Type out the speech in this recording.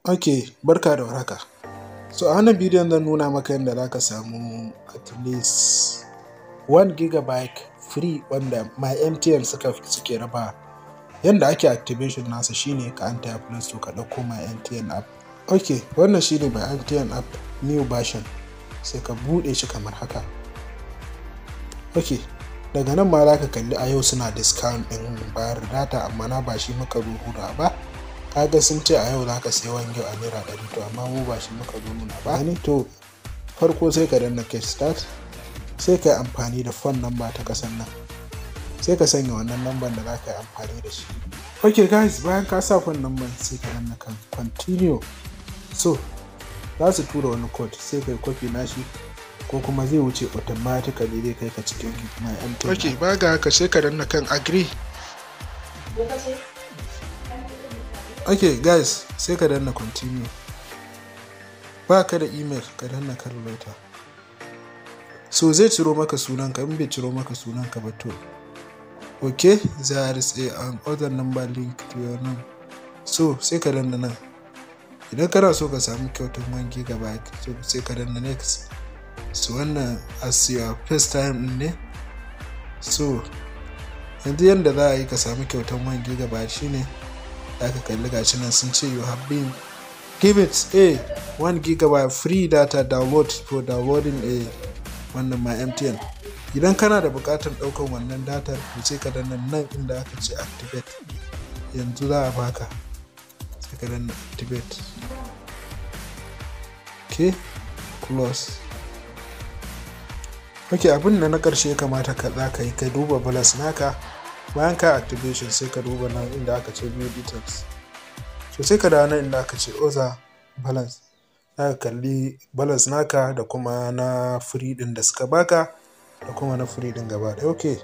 Ok, barka da warhaka. So a wannan bidiyon zan nuna maka yadda za ka samu at least 1 gigabyte free wanda My MTN suke raba. Yanda ake activation nasa shine ka anta Play Store, ka ɗauko My MTN app. Ok, wannan shine My MTN app new version. Sai ka buɗe shi kamar haka. Ok, daga nan ma za ka kalli a yau suna discount ɗin bayar da data, amma na ba shi muka nuna ba. Kaga sun ce a yau za ka sayi 1 gig a ₦100, to amma mu ba shi muka zo nuna ba ne. To farko sai ka danna get start, sai ka yi amfani da phone number ta kasan nan, sai ka sanya wannan number da za ka yi amfani da shi. Ok guys, bayan ka sa phone number, sai ka danna kan continue. So za su tura wani code, sai ka yi copy nashi, ko kuma zai wuce automatically zai kai ka cikin My MTN. Ok, ba ga haka, sai ka danna kan agree. Ok guys, sai ka danna continue. Ba ka da email, ka danna kan later. So zai ciro maka sunanka. In bai ciro maka sunanka ba, to ok, there is a an other number link to your name. So sai ka danna nan. Idan kana so ka samu kyautar 1 gigabyte, so sai ka danna next. So wannan as your first time ne. So yanzu yanda za a yi ka samu kyautar 1 gigabyte shine za ka kalli gashi nan sun ce, "You have been give it a 1 gigabyte free data download for downloading a wannan My MTN." Idan kana da buƙatar ɗaukar wannan datar, to sai ka danna nan inda aka ce activate. Yanzu za a baka, sai ka danna activate. Ok, close. Ok, abin da na ƙarshe ya kamata ka za ka yi, ka duba balance naka. Bayan ka activation, sai ka duba nan inda aka ce view details. So sai ka dawo nan inda aka ce other balance, za ka kalli balance naka da kuma na free din da suka baka, da kuma na free din gaba ɗaya. Ok.